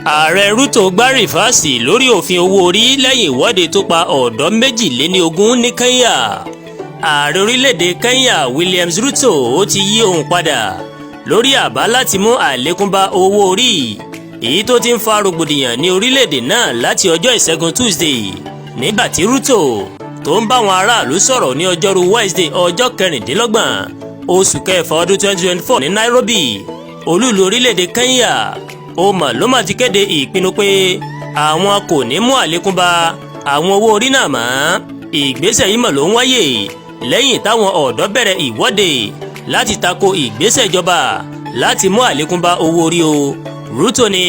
Ààrẹ Ruto gbá rìfáàsì lórí òfin owó orí lẹ́yìn ìwọ́de tó pa ọ̀dọ́ 22 ní Kenya. Ààrẹ orílẹ̀-èdè Kenya, Williams Ruto, ó ti yí ohùn padà lórí àbá láti mú àlékún bá owó orí, èyí tó ti ń fa rògbòdìyàn ní orílẹ̀-èdè náà láti ọjọ́ Ìṣẹ́gun Tuesday. Nígbà tí Ruto tó ń bá àwọn aráàlú sọ̀rọ̀ ní ọjọ́rú Wednesday, ọjọ́ 26 oṣù kẹfà ọdún 2024 ní Nairobi, olúùlú orílẹ̀-èdè Kenya, ó mà ló mà ti kéde ìpinnu pé àwọn kò ní mú àlékún bá àwọn owó orí náà mọ́. Ìgbésẹ̀ yìí mà ló ń wáyè lẹ́yìn táwọn ọ̀dọ́ bẹ̀rẹ̀ ìwọ́de láti tako ìgbésẹ̀ ìjọba láti mú àlékún bá owó orí o. Ruto ní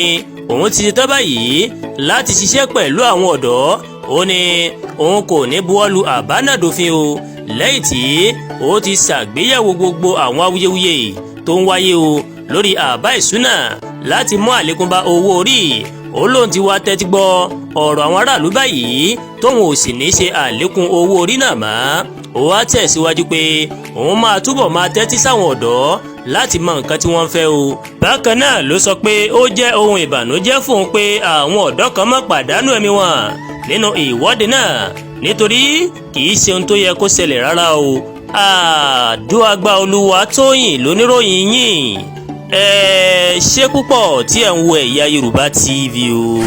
òun ti ṣetán báyìí láti ṣiṣẹ́ pẹ̀lú àwọn ọ̀dọ́. Ó ní òun kò ní buwọ́lu àbá náà dòfin o, lẹ́yìn tí ó ti ṣàgbéyẹ̀wò gbogbo àwọn awuyewuye tó ń wáyé o lórí àbá ìṣúná láti mú àlékún bá owó orí. Ó lóun ti wá tẹ́tí gbọ́ ọ̀rọ̀ àwọn aráàlú báyìí, tóun ò sì ní ṣe àlékún owó orí náà mọ́. Ó wá tẹ̀síwájú pé òun máa túbọ̀ máa tẹ́tí sáwọn ọ̀dọ́ láti mọ nǹkan tí wọ́n ń fẹ́ o. Bákan náà ló sọ pé ó jẹ́ ohun ìbànújẹ́ fóun pé àwọn ọ̀dọ́ kan má pàdánù ẹ̀mí wọn nínú ìwọ́de náà, nítorí kì í ṣe ohun tó yẹ kó ṣẹlẹ̀ rárá o. Àdúràgbà Olúwa Tóyìn lóníròyìn yìí. Ẹ ṣé púpọ̀ tí ẹ̀ ń wo Ẹ̀yà Yorùbá TV o.